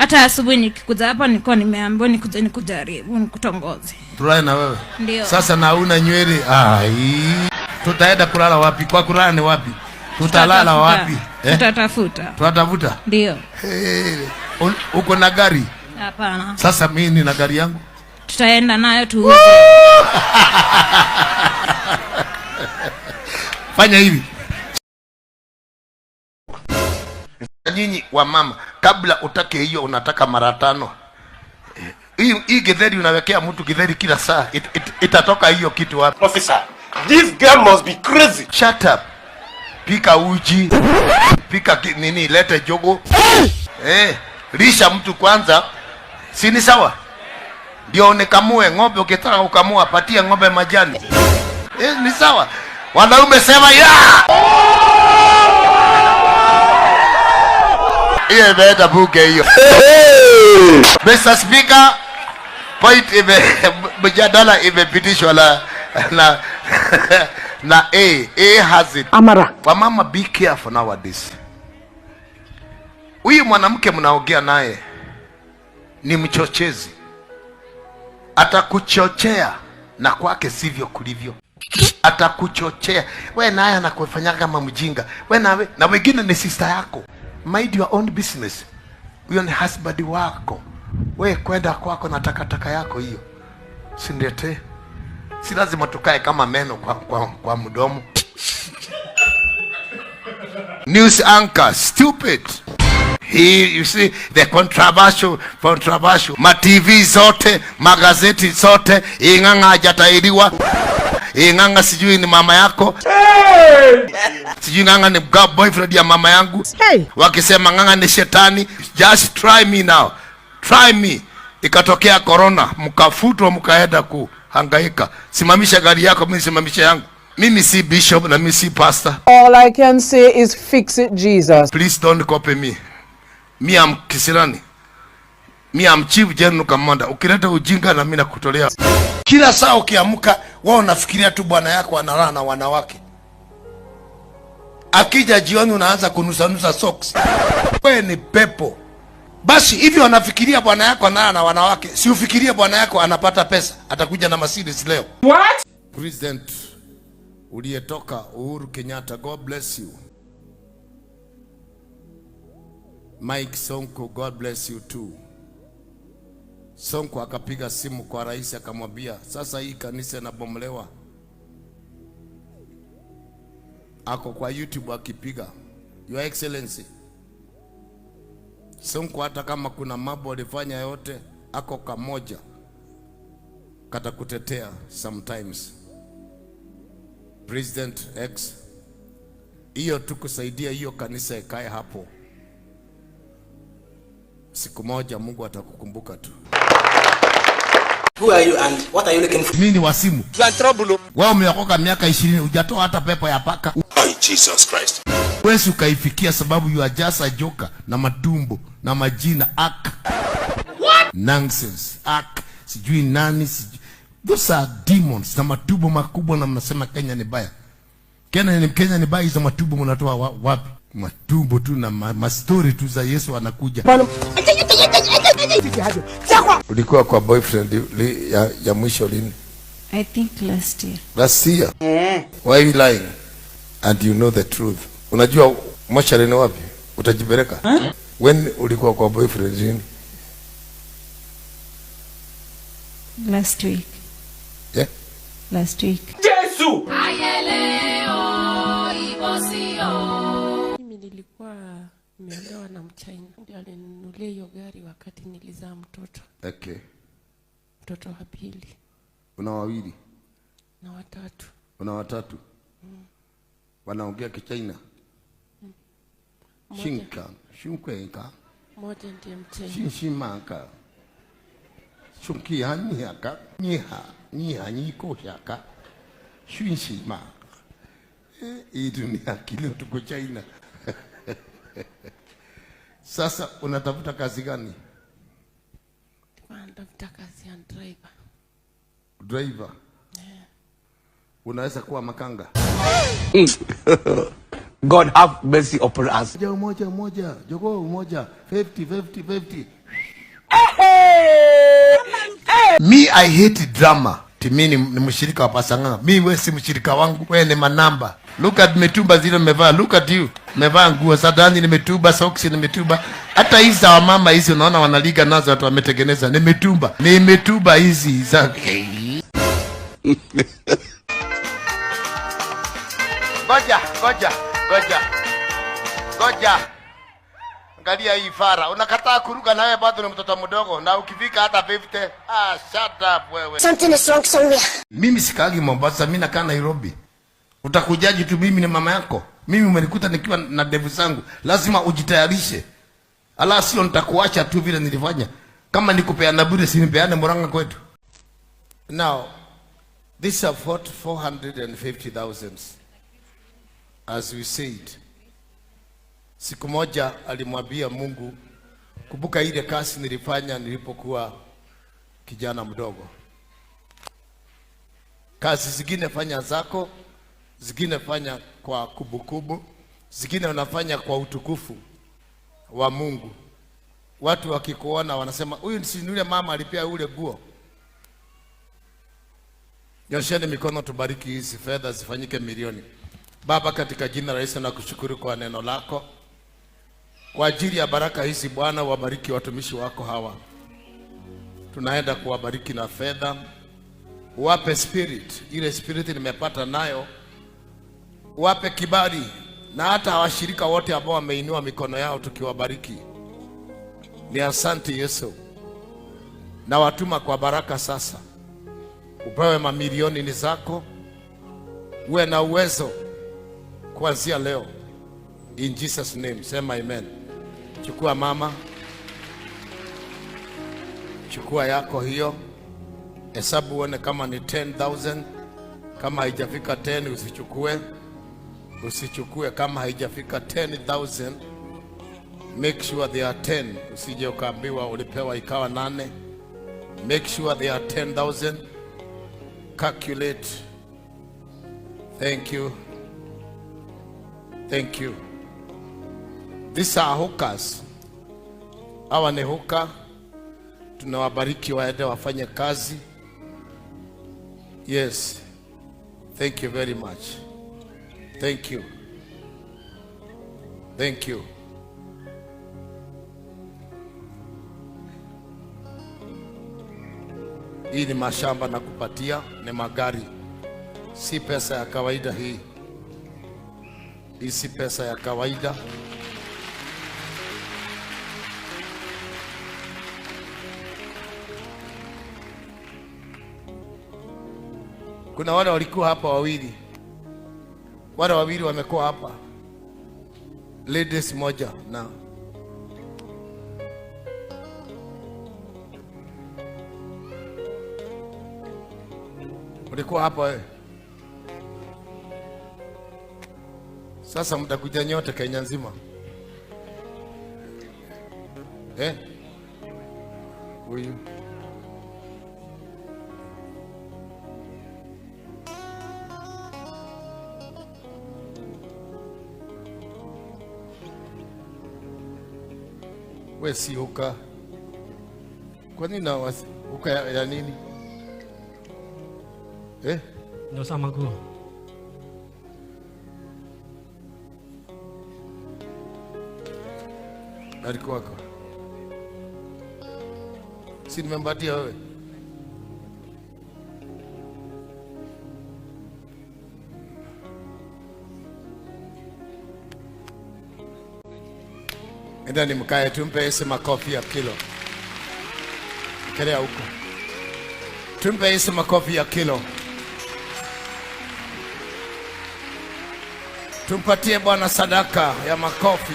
Hata asubuhi nikikuja hapa nilikuwa nimeambiwa nikuje nikujaribu nikutongoze. Tulale na wewe. Ndio. Sasa na una nywele. Ai. Tutaenda kulala wapi? Kwa kulala ni wapi? Tutalala wapi? Eh? Tutatafuta. Tutatafuta. Ndio. Hey, uko na gari? Hapana. Sasa mimi nina gari yangu. Tutaenda nayo tuuze. Fanya hivi. Nyinyi wa mama, kabla utake hiyo unataka mara tano. Hii githeri unawekea mtu githeri kila saa. Itatoka hiyo kitu wapi? Officer, this girl must be crazy. Shut up. Pika uji, pika nini, lete jogo. Lisha mtu kwanza. Si ni sawa? Ndio unikamue ng'ombe, ukitaka kukamua patia ng'ombe majani. Ni sawa. Wanaume sema ya. Hiyo imeenda bunge hiyo. Mr. Speaker, point mjadala imepitishwa na A. A has it. Amara. Wamama, be careful nowadays. Huyu mwanamke mnaongea naye ni mchochezi. Atakuchochea na kwake sivyo kulivyo. Atakuchochea. We naye anakufanya kama mjinga. We nawe, na wengine ni sister yako. Mind your own business. Huyo ni husband wako. We kwenda kwako na takataka yako hiyo. Siniletee. Si lazima tukae kama meno kwa mdomo. News anchor, stupid. He, you see, the controversial. Ma TV zote, magazeti zote, Ing'ang'a hajatahiriwa. Ing'ang'a sijui ni mama yako. Hey! Sijui Ng'ang'a ni boyfriend ya mama yangu. Hey! Wakisema Ng'ang'a ni shetani. Just try me now. Try me. Ikatokea corona, mkafutwa mkaenda kuhangaika. Simamisha gari yako, mimi simamisha yangu. Mimi si bishop na mimi si pastor. All I can say is fix it, Jesus. Please don't copy me. Me am Kisirani. Me am Chief General Commander. Ukileta ujinga na mimi nakutolea. Kila saa ukiamka wewe unafikiria tu bwana yako analala na wanawake. Akija jioni unaanza kunusanusa socks. Wewe ni pepo. Basi hivyo anafikiria bwana yako analala na wanawake. Si ufikirie bwana yako anapata pesa, atakuja na Mercedes leo. What? President uliyetoka Uhuru Kenyatta, God bless you. Mike Sonko, God bless you too. Sonko akapiga simu kwa rais akamwambia, sasa hii kanisa inabomolewa. Ako kwa YouTube akipiga, Your Excellency. Sonko hata kama kuna mambo alifanya yote, ako kamoja katakutetea sometimes. President X, hiyo tu kusaidia hiyo kanisa ikae hapo. Siku moja Mungu atakukumbuka tu. Who are you and what are you looking for? Mimi ni wasimu. You are in trouble. Wewe umeokoka miaka 20 hujatoa hata pepo ya paka. Oh, Jesus Christ. Wewe ukaifikia sababu you are just a joker na matumbo na majina ak. What? Nonsense. Ak. Sijui nani sijui. Those are demons na matumbo makubwa na mnasema Kenya ni baya. Kenya ni baya, hizo matumbo mnatoa wapi? Matumbo tu na mastori tu za Yesu anakuja. Ulikuwa kwa boyfriend ya mwisho lini? I think last year. Last year? Why are you lying? And you know the truth. Unajua mochari ni wapi? Utajipeleka? Huh? When ulikuwa kwa boyfriend lini? Last week. Yeah? Last week. Jesu! Mimi nilikuwa nimeolewa na Mchina. Ndio alininunulia hiyo gari wakati nilizaa mtoto. Okay. Mtoto wa pili. Una wawili? Na watatu. Una watatu? Wanaongea Kichina? Shinka, shunkwenka. Moja ndiye Mchina. Shinshimaka. Shunkia nihaka, niha, niha niko shaka. Shunshima. Hii dunia kilio tuko China. Sasa unatafuta kazi gani? Natafuta kazi ya driver. Driver? Yeah. Unaweza kuwa makanga? God have mercy upon us. Moja, moja, moja, jogoo moja, 50, 50, 50. Me, I hate drama. Timi ni mshirika wa Pasang'ang'a. Mi wewe si mshirika wangu, wewe ni manamba. Look at mitumba zile nimevaa. Look at you. Nimevaa nguo sadani nimetuba, socks nimetuba. Hata hizi za wamama hizi unaona wanaliga nazo watu wametengeneza. Nimetumba. Nimetuba hizi za Ngoja, ngoja, ngoja. Ngoja. Angalia hii fara. Unakataa kuruka nawe bado ni mtoto mdogo na ukifika hata 50, ah, shut up wewe. Something is wrong somewhere. Mimi sikaagi Mombasa, mimi nakaa Nairobi. Utakujaji tu mimi ni mama yako. Mimi umenikuta nikiwa na ndevu zangu. Lazima ujitayarishe. Ala sio nitakuacha tu vile nilifanya. Kama nikupeana bure si nipeane Murang'a kwetu. Now, these are 450,000 as we said. Siku moja alimwambia Mungu, kumbuka ile kazi nilifanya nilipokuwa kijana mdogo. Kazi zingine fanya zako, zingine fanya kwa kumbukumbu, zingine unafanya kwa utukufu wa Mungu. Watu wakikuona wanasema huyu si yule mama alipea ule guo. Nyosheni mikono, tubariki hizi fedha zifanyike milioni. Baba, katika jina la Yesu nakushukuru kwa neno lako, kwa ajili ya baraka hizi Bwana, wabariki watumishi wako hawa. Tunaenda kuwabariki na fedha, wape spirit, ile spirit nimepata nayo, wape kibali na hata washirika wote ambao wameinua mikono yao tukiwabariki. Ni asante Yesu, na watuma kwa baraka sasa, upewe mamilioni ni zako, uwe na uwezo kuanzia leo. In Jesus name, sema amen. Chukua mama, chukua yako hiyo, hesabu uone kama ni 10,000. Kama haijafika 10 usichukue, usichukue kama haijafika 10,000. Make sure they are 10, usije ukaambiwa ulipewa ikawa 8. Make sure they are 10,000. Calculate. Thank you. Thank you. These are hookers. Hawa ni hooker. Tunawabariki waende wafanye kazi. Yes. Thank you very much. Thank you. Thank you. Hii ni mashamba na kupatia, ni magari, si pesa ya kawaida hii. Hii si pesa ya kawaida. Kuna wale walikuwa hapa wawili, wale wawili wamekuwa hapa, ladies moja na ulikuwa hapa wewe. Sasa mtakuja nyote Kenya nzima eh? Huyu we si hooker. Kwa nini na hooker ya nini eh? Nauza manguo. Alikuwa wako. Si nimempatia wewe? Enda ni mkae, tumpe Yesu makofi ya kilo. Kelea huko. Tumpe Yesu makofi ya kilo. Tumpatie Bwana sadaka ya makofi.